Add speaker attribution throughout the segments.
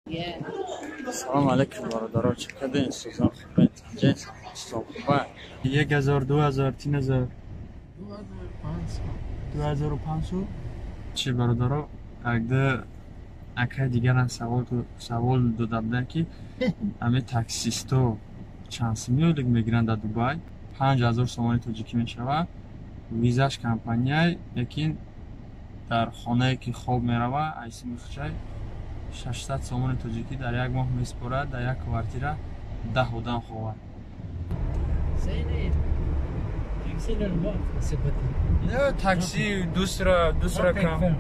Speaker 1: Салом алейкум, бародаро, чӣ кардем? Сӯзан хубе, ҷен хубе.
Speaker 2: 1000, 2000, 3000, 2500. Чӣ бародаро, агда акай дигарам савол дода буданд, ки ҳамин таксисто чанд сум ёлик мегиранд дар Дубай? 5000 сомони тоҷикӣ мешавад. Визаш компанияй, лекин дар хонае ки хоб мерава, айси михчай 600 сомони тоҷикӣ дар як моҳ месупорад, дар як квартира 10 одам хобад. Такси дусра дусра кам.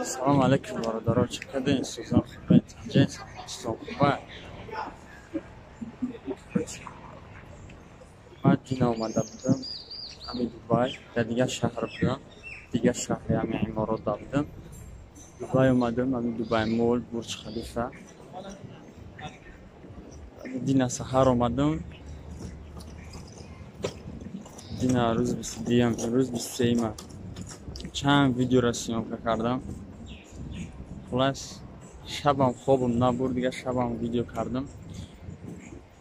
Speaker 1: Салом алейкум, бародаро, чӣ кардем? Сӯзан хубе, ҷен хубе. Ман дина омада будам ҳамин Дубай, дар дигар шаҳр будам, дигар шаҳри ҳамин Иморотда будам. Дубай омадам, ҳамин Дубай Мол, Бурҷ Халифа. Дина саҳар омадам. Дина рӯз 22-ам, рӯз 23-ам. Чанд видеоро съёмка кардам. Хулас, шабам хобам набурд, дигар шабам видео кардам.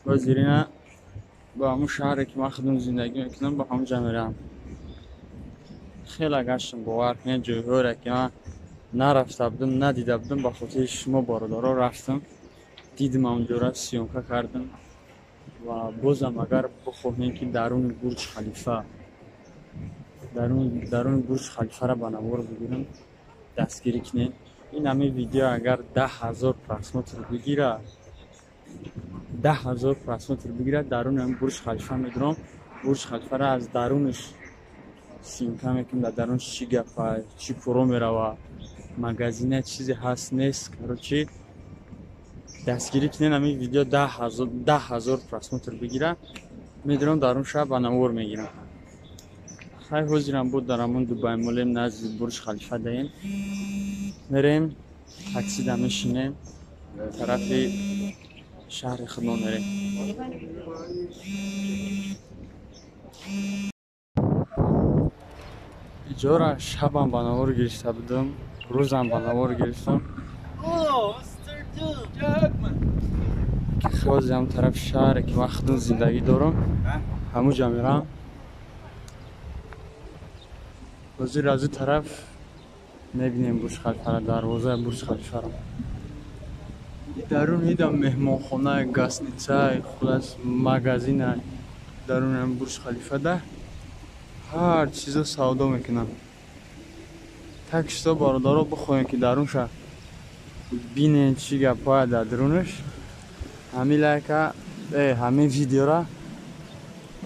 Speaker 1: Боз Ирина ба ҳамун шаҳре ки ман худам зиндагӣ мекунам, ба ҳамун ҷа меравам. Хеле гаштам, бовар кунед, ҷойҳоеро ки ман нарафта будам, надида будам, ба хотири шумо бародаро рафтам, дидам ҳамунҷоро, съёмка кардам. Ва бозам агар бихоҳем ки даруни Бурҷ Халифа, даруни Бурҷ Халифаро ба навор бигирам, дастгирӣ кунед. Ин ҳамин видео агар 10 000 просмотр бигира, 10 000 просмотр бигирад, даруни ҳамин Бурҷ Халифа медурам. Бурҷ Халифаро аз дарунаш съёмка мекунам, дар дарунаш чӣ гапа, чӣ коро мерава, магазина чизе ҳаст нест. Короче, дастгирӣ кунед, ҳамин видео 10 000 просмотр бигира, медурам дарун шаб ба навор мегирам. Хай, ҳозирам буд дар ҳамон Дубай Молем, назди Бурҷ Халифа даем. Мерем, таксида мешинем, тарафи шаҳри худмон мерем. Иҷора шабам ба навор гирифта будам, рӯзам ба навор гирифтам. Ки ҳозирам тарафи шаҳре ки ман худам зиндагӣ дорам, ҳамун ҷа мерам. Ҳозир аз ӯ тараф мебинем Бурҷ Халифаро, дарвозаи Бурҷ Халифаро. Дарун идам меҳмонхона, гостиница, хулас магазина. Дарун ҳам Бурҷ Халифада ҳар чизо савдо мекунам. Так что бародаро, бихоҳем ки дарунша бинен чӣ гапҳоя дар дарунаш, ҳамин лайка, ҳамин видеора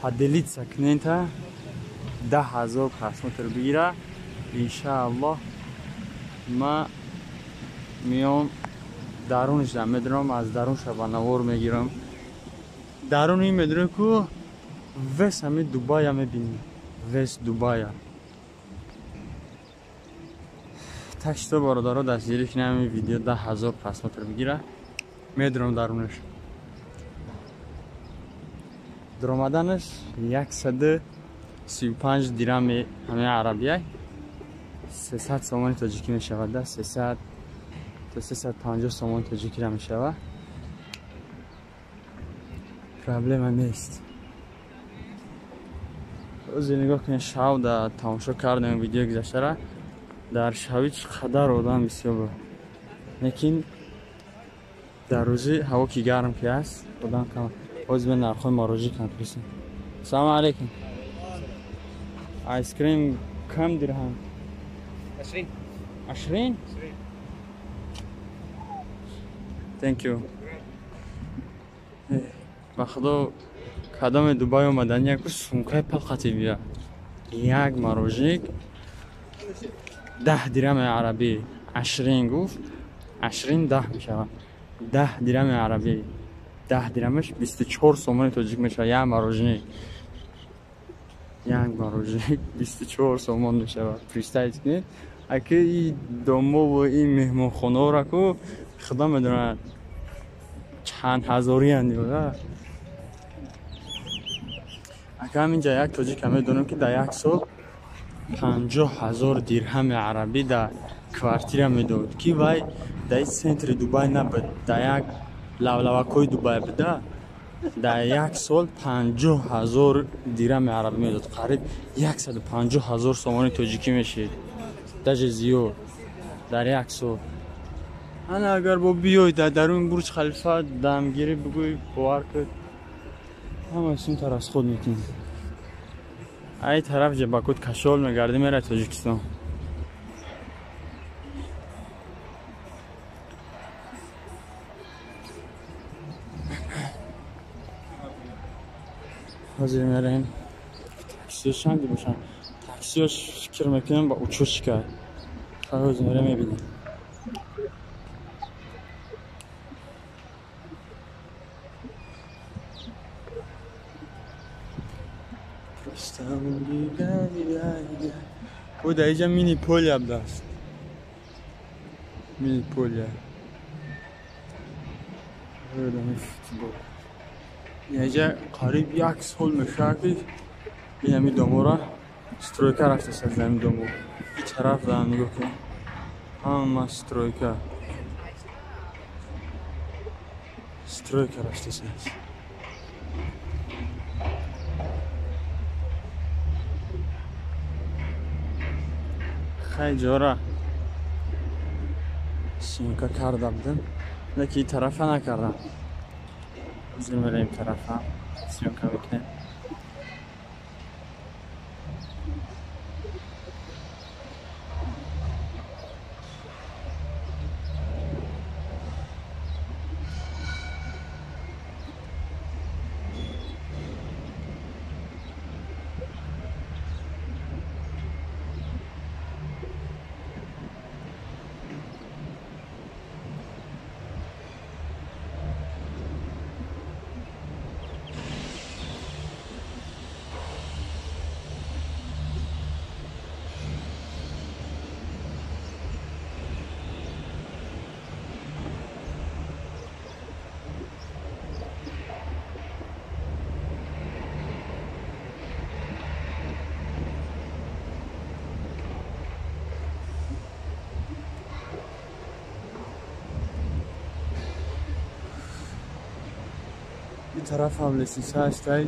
Speaker 1: поделиться кунен та 10 000 просмотр бигира, иншааллоҳ ман меом дарунашда медурам, аз дарунша ба навор мегирам. Даруни медурем ку весь ҳамин Дубая мебинем, весь Дубая. Так что бародаро, дастгирӣ кунем, ҳамин видео 10 000 просмотр бигира, медурам дарунаш. Дуромаданаш 135 дирами ҳамин арабияй, 300 сомони тоҷикӣ мешавад, 300 то 350 сомони тоҷикира мешавад. Проблема нест. Ҳозир нигоҳ кунед, шав да тамошо кардем видеои гузаштара, дар шави чӣ қадар одам бисёр буд. Лекин дар рӯзи ҳаво ки гарм ки аст, одам кам. Ҳозир мен нархҳои мороженое кам пурсем. Салому алейкум. Айскрим кам дирҳам?
Speaker 3: 20.
Speaker 1: 20? Thank you. Ба худо кадоме Дубай омадан яку сумкаи палқати бия. Як мороженик 10 дирҳами арабӣ. 20 гуфт. 20 10 мешавад. 10 дирҳами арабӣ. 10 дирҳамаш 24 сомони тоҷик мешавад. Як мороженик. Як мороженик 24 сомон мешавад. Представить кунед. Аки и домову и меҳмонхонаҳоро ку худо медонад чанд ҳазориянд. Ака ҳаминҷа як тоҷика медонам ки дар як сол 50 000 дирҳами арабӣ дар квартира медод, ки вай дар центри Дубай набуд, дар як лавлавакҳои Дубай буда. Дар як сол 50 000 дирҳами арабӣ медод, қариб 150 000 сомони тоҷикӣ мешид, даже зиёд дар як сол. Ана агар бо биёй дар дарун Бурҷ Халифа дамгирӣ бигӯй, бовар кун ҳамаи сумта расход мекунӣ. Ай тараф ҷабакут кашол мегардӣ, мерай Тоҷикистон. Ҳозир мераем. Таксиҳо чанди бошанд? Таксиҳо фикр мекунам ба учочка. Ҳозир мераем мебинем. О, дар инҷа мини полия будааст. Мини полия. Футбол. Инҷа қариб як сол мешавад ки ин ҳамин домора стройка рафтааст аз ҳамин домо. Ин тараф дар нигоҳ кун. Ҳама стройка. Стройка рафтааст. Хай ҷора съёмка карда будем, лекин ин тарафа накардам. Ҳозир мераем тарафа съёмка мекунем. Ин тараф ҳам лестница ҳастай,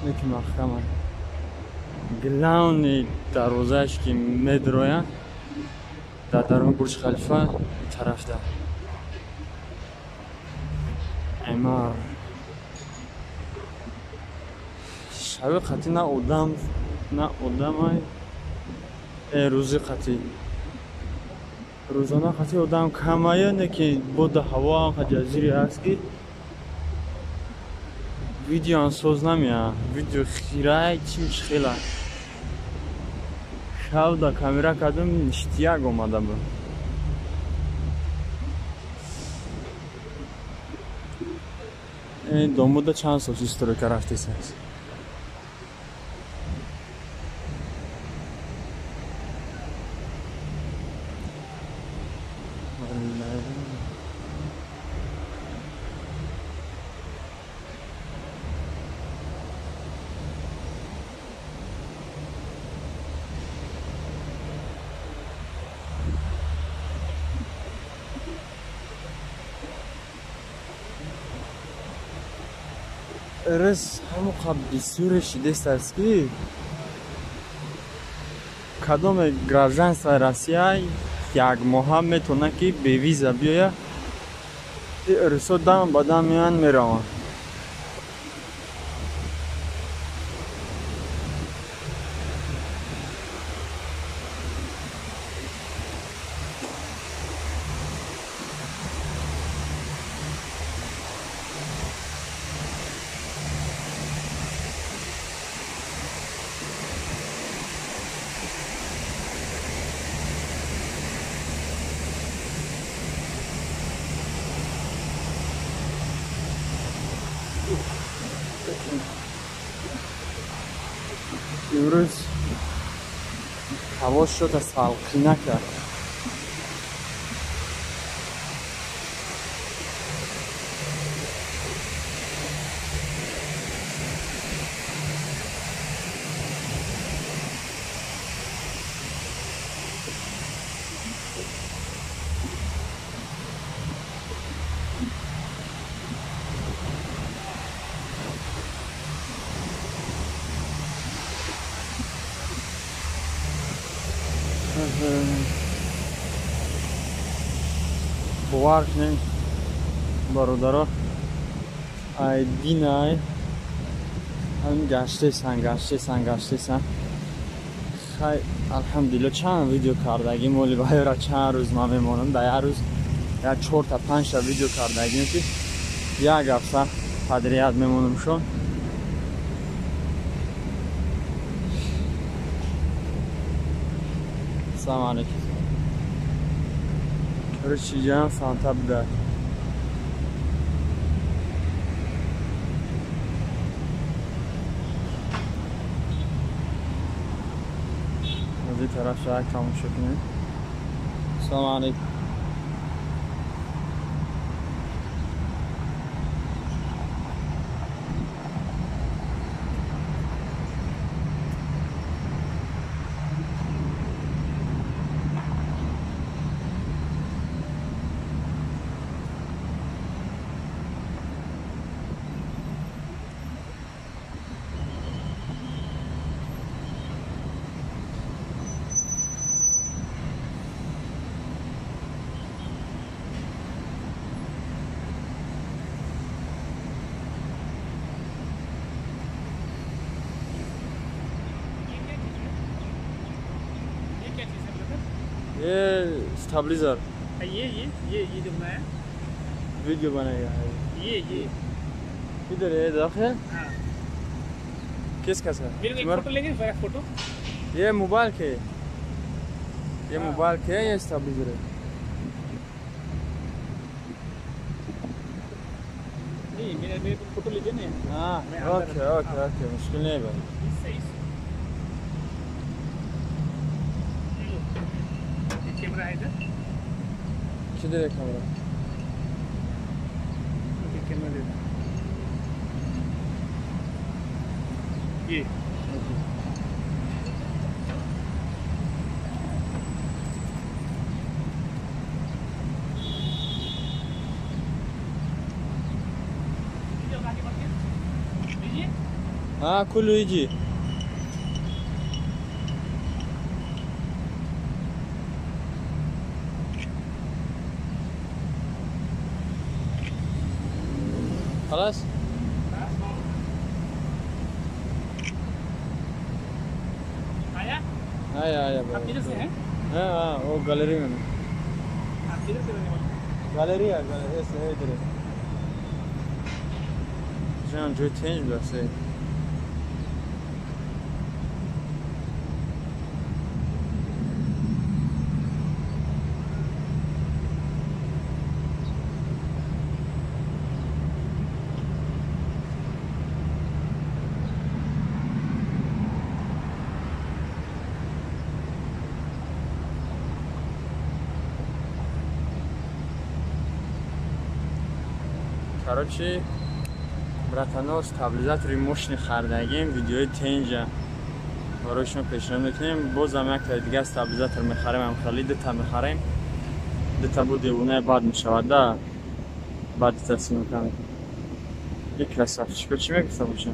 Speaker 1: лекин маҳкама. Главни дарвозааш ки медроянд дар дарун Бурҷ Халифа ин тарафда. Эмар шаби қатъӣ на одам, на одамай, рӯзи қатъӣ. Рӯзона қатъӣ одам камая, не ки бода ҳаво анқа ҷазире ҳаст ки видеоам соз намеяд. Видео хирай чим хела. Шав да камера кардам, ништияк омада буд. Ин домода чанд сол стройка рафтест. Рис ҳамон бисёре шидест аст ки кадоме гражданствои Россия як моҳа метавонад ки бевиза биёяд. Русҳо дам ба дам меоянд, мераванд. Имрӯз ҳаво шуда салқина кард. Бовар кунем, бародаро, ай динай ҳамин гаштесан, гаштесан, гаштесан. Хай, алҳамдулилла, чанд видео кардагим, оли баёра чанд рӯз ман мемонам, дар як рӯз як чорта панҷта видео кардагим, ки як ҳафта подряд мемонамшон. Салому алейкум. Короче, иҷаам фанта буда. Аз ин тараф шаҳр тамошо кунем. Салому алейкум. ये स्टेबलाइजर,
Speaker 3: ये ये ये ये जो बनाया
Speaker 1: वीडियो बनाएगा
Speaker 3: ये
Speaker 1: इधर है दखल।
Speaker 3: हाँ,
Speaker 1: किसका सर?
Speaker 3: मेरे को एक फोटो लेंगे, फोटो।
Speaker 1: ये मोबाइल के, ये मोबाइल के, ये स्टेबलाइजर है।
Speaker 3: नहीं, मेरे मेरे को फोटो लीजिए ना।
Speaker 1: हाँ, okay okay okay, मुश्किल नहीं है भाई।
Speaker 3: इससे इस कैमरा है इधर।
Speaker 1: किधर है camera?
Speaker 3: Okay, camera दे दो। ये
Speaker 1: हाँ, खुल जी। خلاص؟
Speaker 3: आया?
Speaker 1: आया आया।
Speaker 3: आप किधर से हैं?
Speaker 1: हाँ हाँ, वो गैलरी में।
Speaker 3: आप किधर से रहने वाले?
Speaker 1: गैलरी है, गैलरी से इधर है। जहाँ जो चेंज वैसे। Короче, братано, стабилизатори мощный хардагим, видеои тенҷа барои шумо пешниҳод мекунем. Бозам якта дига стабилизатор мехарем, ам хали дута мехарем. Дута бу девонаи бад мешавад, да. Баъд дута съёмка мекунем. И красавчико, чӣ мегуфта бошем?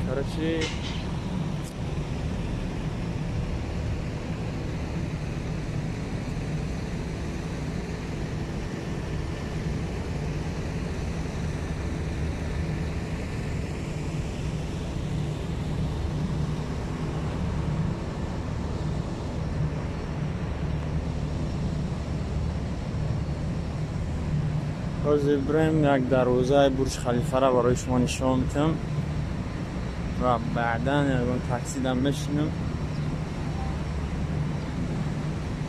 Speaker 1: Короче, ҳозир бирем як дарвозаи Бурҷ Халифаро барои шумо нишон медиҳам ва баъдан ягон таксидам мешинам,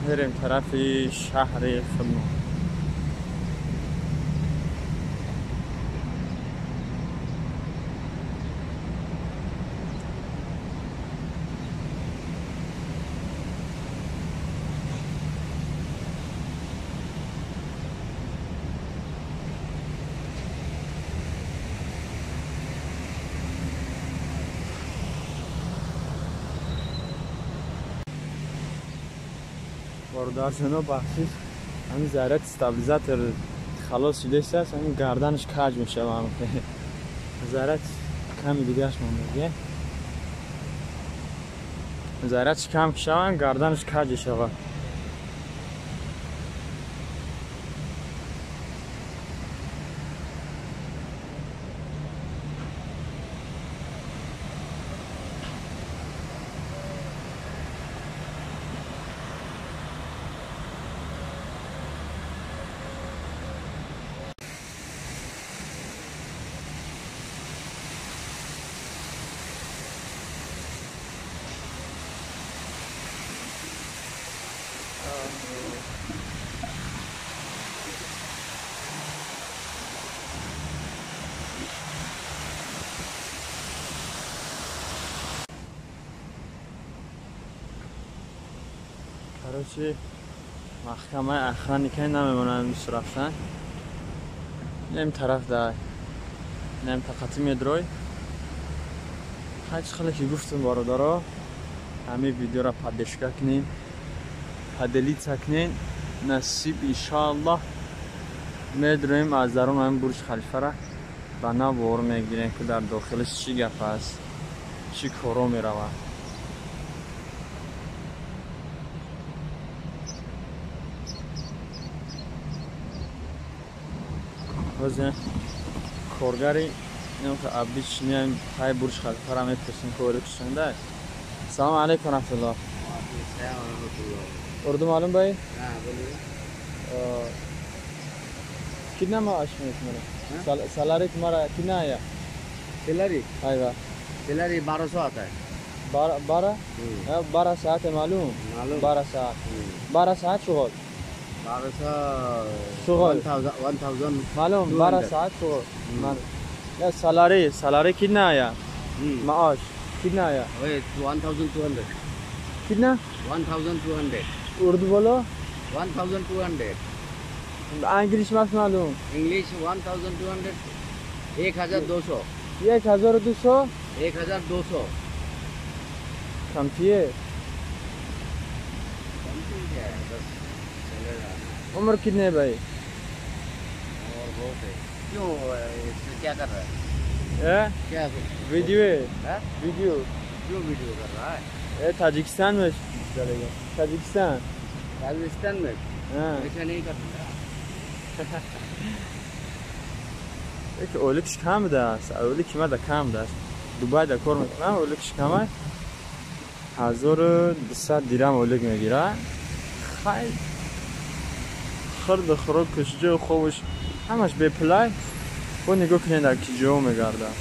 Speaker 1: мерем тарафи шаҳри худмон. Бародарҷоно, бахшиш, ҳамин заряд стабилизатор халос шудааст, ҳамин гарданаш каҷ мешавад. Заряд ками дигараш монда. Зарядш кам шаванд, гарданаш каҷ мешавад. Короче, маҳкамаи охранника намемонанд дӯст рафтан. Нем тараф дар нем тақати медрой. Ҳач хеле ки гуфтум бародаро, ҳамин видеоро поддержка кунем, поделиться кунем. Насиб иншааллоҳ медроем аз дарун ҳамин Бурҷ Халифара ба навор мегирем, ки дар дохилаш чӣ гап аст, чӣ коро меравад. Ҳозир коргари обычный тай Бурҷ Халифара мепурсем, кори кушонда. Салом алейкум раҳматуллоҳ. Урду маълум бай? कितना माश में तुम्हारा सैलरी तुम्हारा कितना आया?
Speaker 4: सैलरी?
Speaker 1: आएगा
Speaker 4: सैलरी 1200 आता है।
Speaker 1: 12 12 सात है मालूम? 12 सात 12 सात शुगल
Speaker 4: 1200
Speaker 1: शुगल
Speaker 4: 1000
Speaker 1: मालूम 12 सात शुगल मालूम। सैलरी सैलरी कितना आया? माश कितना आया?
Speaker 4: 1200।
Speaker 1: कितना?
Speaker 4: 1200।
Speaker 1: उर्दू बोलो।
Speaker 4: 1200।
Speaker 1: इंग्लिश मत मालूम।
Speaker 4: इंग्लिश 1200। 1200।
Speaker 1: 1200।
Speaker 4: 1200
Speaker 1: कम थी।
Speaker 4: बस चलेगा।
Speaker 1: उम्र कितने है भाई?
Speaker 4: और बहुत है। क्यों क्या कर रहा है?
Speaker 1: है?
Speaker 4: क्या
Speaker 1: वीडियो है? वीडियो
Speaker 4: क्यों वीडियो कर रहा है?
Speaker 1: ये ताजिकिस्तान में चलेगा। ताजिकिस्तान
Speaker 4: ताजिकिस्तान में
Speaker 1: हाँ
Speaker 4: ऐसा नहीं करता।
Speaker 1: ойликш кам будааст. Ойлики мада кам будааст. Дубай да кор мекунам, ойликш камай. 1200 дирам ойлик мегирад. Хай хирду хӯрокаш, ҷои хобаш ҳамаш бепулай. Бо нигоҳ кунед дар ки ҷо мегардад.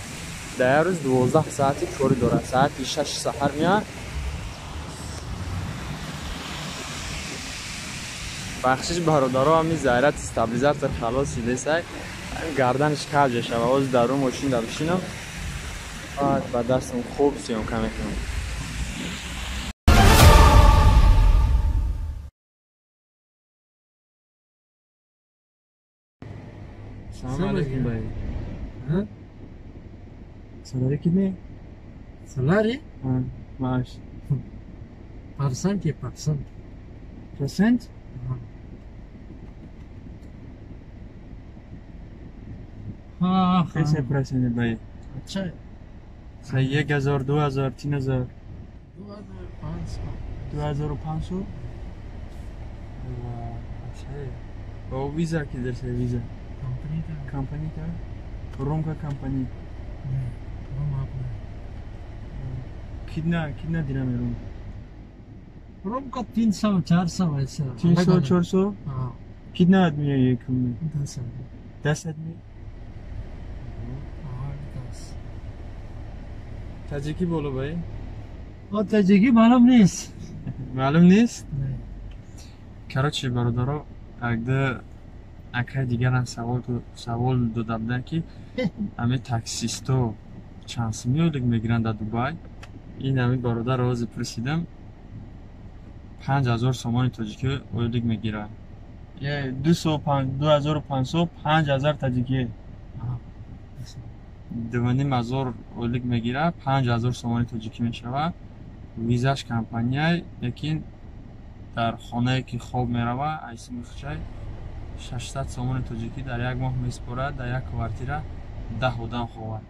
Speaker 1: Дар як рӯз 12 соати корӣ дорад. Соати 6 саҳар меяд. Бахшиш бародаро, ҳамин заряд стабилизатор халос шудааст. Гарданаш каҷ мешавад. Ҳозир дар рӯ мошин да бишинам, баъд ба дастам хуб съёмка мекунам. Салом алейкум бай. Салари कितने?
Speaker 5: Salary?
Speaker 1: हाँ, माश।
Speaker 5: परसेंट है, परसेंट।
Speaker 1: परसेंट?
Speaker 5: हाँ।
Speaker 1: कैसे परसेंट है भाई?
Speaker 5: अच्छा है।
Speaker 1: सही 1000, 2000, 3000,
Speaker 5: 2500।
Speaker 1: 2500? अच्छा है। और वीजा किधर से? वीजा
Speaker 5: कंपनी का।
Speaker 1: कंपनी का? रूम का कंपनी?
Speaker 5: नहीं, रूम अपना।
Speaker 1: कितना कितना दिना में रूम?
Speaker 5: रूम का 300 400 ऐसा।
Speaker 1: 300 400?
Speaker 5: हाँ।
Speaker 1: कितना आदमी है एक रूम में?
Speaker 5: 10 आदमी।
Speaker 1: 10 आदमी?
Speaker 5: 8 10।
Speaker 1: ताजिकी बोलो भाई।
Speaker 5: और ताजिकी मालूम नहीं।
Speaker 1: मालूम नहीं?
Speaker 5: नहीं।
Speaker 1: Короче, бародаро, агда акай дигарам савол дода буданд, ки ҳамин таксисто чанд сумӣ ойлик мегиранд дар Дубай. Ин ҳамин бародарро ҳозир пурсидам, 5000 сомони тоҷикӣ ойлик мегирад. 2500, 5000 таҷикӣ. 2500 ойлик мегирад, 5000 сомони тоҷикӣ мешавад. Визаш компанияй, лекин
Speaker 2: Дар хонае ки хоб мерава, айсими хучай 600 сомони тоҷикӣ дар як моҳ месупорад, дар як квартира 10 одам хобад.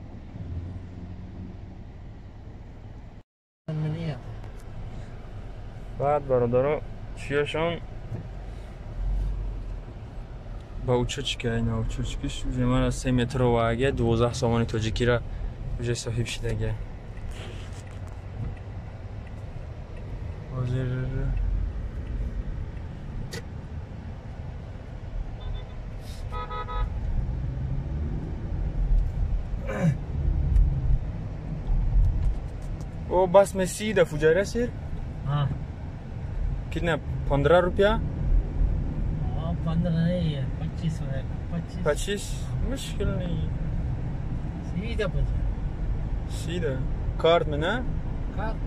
Speaker 2: Баъд бародаро чиёшон ба учочка, ина учочкиш уже мана 3 метр оварга, 12 сомони тоҷикиро уже соҳиб шидага. Ҳозир ओ बस में सीधा फुजारा सर।
Speaker 5: हाँ।
Speaker 2: कितना 15 रुपया?
Speaker 5: हाँ 15 नहीं है, 25 हो जाएगा।
Speaker 2: 25 मुश्किल नहीं,
Speaker 5: सीधा 25
Speaker 2: सीधा कार्ड में ना
Speaker 5: कार्ड।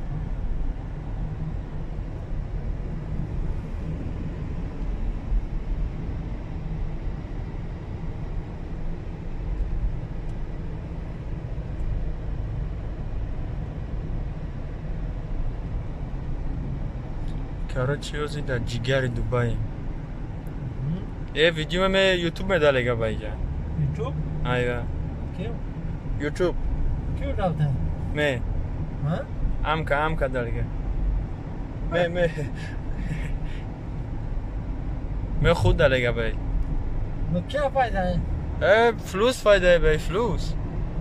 Speaker 2: Короче, ози дар ҷигари Дубай. Э видео में यूट्यूब में डालेगा भाईजान।
Speaker 5: यूट्यूब?
Speaker 2: आएगा।
Speaker 5: क्यों?
Speaker 2: यूट्यूब।
Speaker 5: क्यों डालते हैं?
Speaker 2: मैं।
Speaker 5: हाँ?
Speaker 2: आम का डालेगा। मैं खुद डालेगा भाई।
Speaker 5: तो क्या फायदा है?
Speaker 2: ए फ्लूस फायदा है भाई, फ्लूस।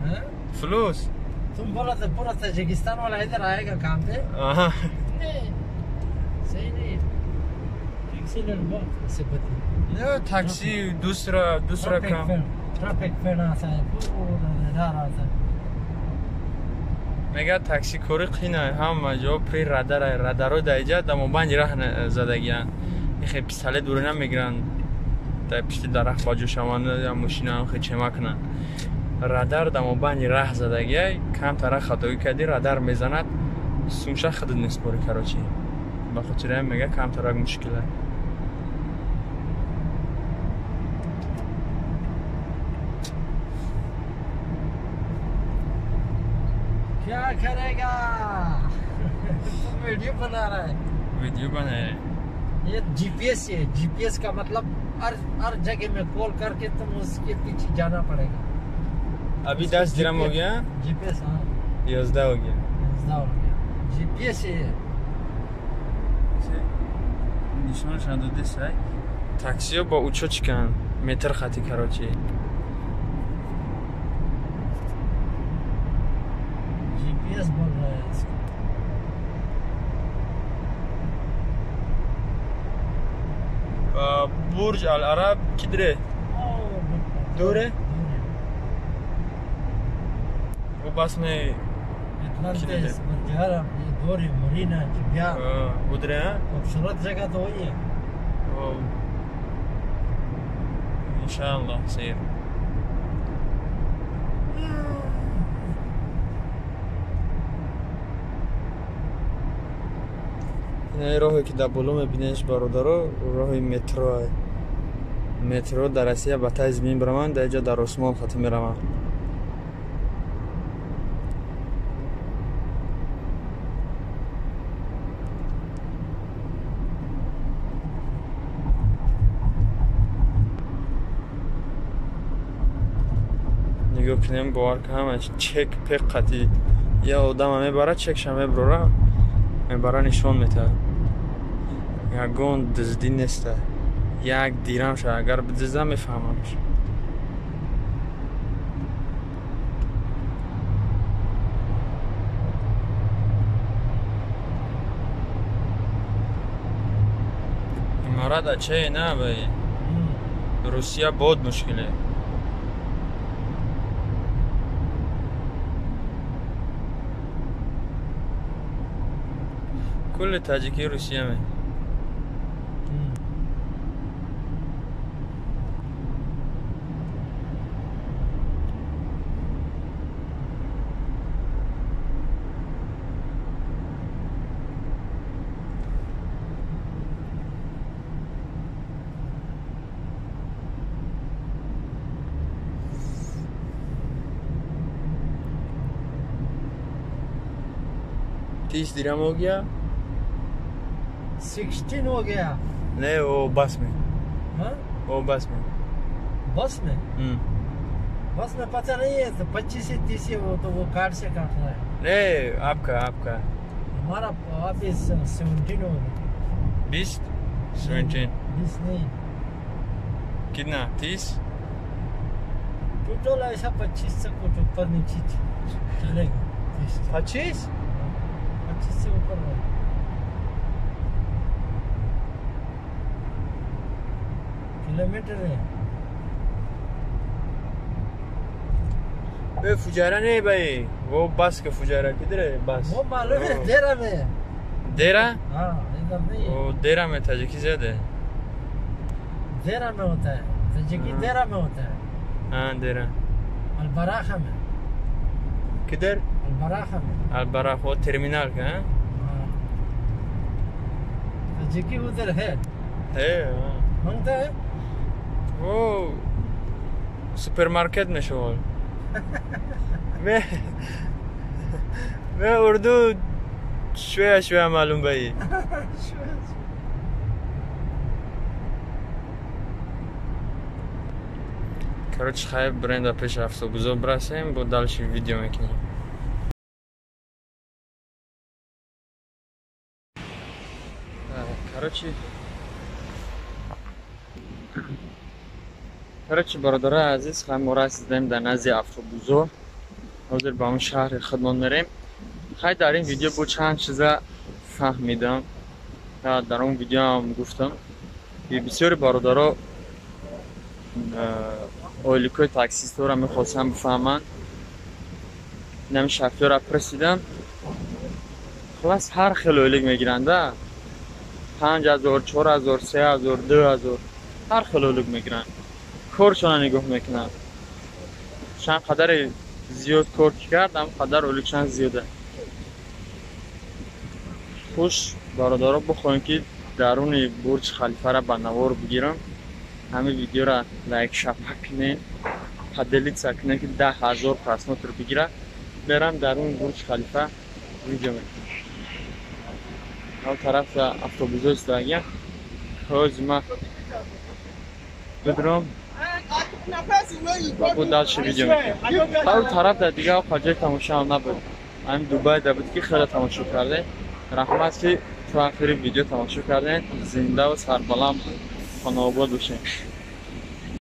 Speaker 5: हाँ?
Speaker 2: फ्लूस।
Speaker 5: तुम बोला था पूरा ताजिकिस्तान वाला इधर आएगा काम पे?
Speaker 2: हाँ।
Speaker 5: नहीं। सही नहीं। टैक्सी बहुत मुसीबत है।
Speaker 2: नहीं टैक्सी दूसरा दूसरा काम।
Speaker 5: ट्रैफिक फैन आता है, पूरा रडार आता है।
Speaker 2: мега такси кори қина ҳама ҷо при радар радаро даиҷа дамобанди раҳ задагиянд. Ихе пистолет дура намегиранд, дар пишти дарахт баҷо шаванд я мошина хе чема кунанд. Радар дамобанди раҳ задагия, камтара хатоӣ кардӣ радар мезанад, сумша худат меспорӣ короче. Ба хотири ҳамин мега камтарак мушкила.
Speaker 5: क्या करेगा? तुम वीडियो बना रहा है।
Speaker 2: वीडियो बना रहा है।
Speaker 5: ये जीपीएस है। जीपीएस का मतलब हर हर जगह में कॉल करके तुम उसके पीछे जाना पड़ेगा।
Speaker 2: अभी 10 दिरहम हो गया
Speaker 5: जीपीएस। हाँ
Speaker 2: 11 हो गया।
Speaker 5: 11 हो गया जीपीएस है।
Speaker 2: нишонашон додесай. Таксиё бо учочкан метр хати короче.
Speaker 5: जीपीएस बोल रहा है इसको।
Speaker 2: बुर्ज अल अरब किधर है? दूर है? वो बस में
Speaker 5: अटलांटिस, बुर्ज अरब, ये दूर है, मरीना, जिबिया
Speaker 2: उधर है।
Speaker 5: खूबसूरत जगह तो वही है।
Speaker 2: इंशाअल्लाह सही। ин роҳе ки дар боло мебинеш бародаро, роҳи метро. Метро дар Россия ба таи замин бираванд, дар ҷо дар осмон хати мераванд. Нигоҳ кунем, бовар ка ҳама чек пек қати я одама мебара, чекша меброра, мебара нишон метаҳад. Ягон дуздӣ неста. Як дирамша агар бидуздам мефаҳмамш. Иморат ачае на бай. Русия бод мушкиле. Кулли таҷики Русия ме. तीस दिरहम हो गया।
Speaker 5: 16 हो गया।
Speaker 2: नहीं, वो बस में।
Speaker 5: हाँ,
Speaker 2: वो बस में।
Speaker 5: बस में? बस में पता नहीं है, तो 25 से 30 है वो, तो वो कार्ड से काट रहा है।
Speaker 2: नहीं, आपका आपका
Speaker 5: हमारा ऑफिस 17 हो गया।
Speaker 2: 20 17
Speaker 5: 20 नहीं,
Speaker 2: कितना? 30
Speaker 5: टोटल ऐसा 25 से कुछ ऊपर नीचे चलेगा।
Speaker 2: 25
Speaker 5: 25 से ऊपर है। किलोमीटर है।
Speaker 2: बे फुजारा नहीं भाई, वो बस का फुजारा किधर है? बस
Speaker 5: वो मालूम है, देरा में है।
Speaker 2: देरा?
Speaker 5: हाँ, इधर नहीं है।
Speaker 2: वो देरा में था, जी ज़्यादा है।
Speaker 5: देरा में होता है, तजिकी देरा में होता है।
Speaker 2: हाँ, देरा।
Speaker 5: अलबराखा में।
Speaker 2: किधर?
Speaker 5: अलबराखा में।
Speaker 2: अलबराख वो टर्मिनल का?
Speaker 5: हाँ, तजिकी उधर है।
Speaker 2: है, हाँ।
Speaker 5: मांगता है
Speaker 2: वो सुपरमार्केट में शोल। मैं उर्दू शुया शुया मालूम भाई। Короче, хай бренда пеш автобусо брасем, бо дальше видео мекунем. Короче, бародарои азиз, хай мо расидем дар назди автобусо. Ҳозир ба он шаҳри худмон мерем. Хай дар ин видео бо чанд чиза фаҳмидам. Дар он видеоам гуфтам, ки бисёри бародаро ойликҳои таксистҳоро мехостам бифаҳманд. Инами шофёрро пурсидам. Хулас ҳар хел ойлик мегиранда. 5000, 4000, 3000, 2000 ҳар хел ойлик мегиранд. Коршона нигоҳ мекунанд. Чанд қадаре зиёд кор ки кард, ҳам қадар ойликшан зиёда. Хуш бародаро, бихоҳем ки даруни Бурҷ Халифаро ба навор бигирам. Ҳамин видеоро лайк шапак кунед, поделиться кунед, ки 10 000 просмотр бигира. Мерам даруни Бурҷ Халифа видео мекунам. Он тараф автобусҳо истодагиям. Ҳозир ман бидурам ва бо дальше видео мекунам. Он тараф дар дигар ҷои тамошоам набуд. Ҳамин Дубайда буд, ки хеле тамошо кардем. Раҳмат, ки то охири видео тамошо кардем. Зиндаву сарбаланд, хонаобод бошед.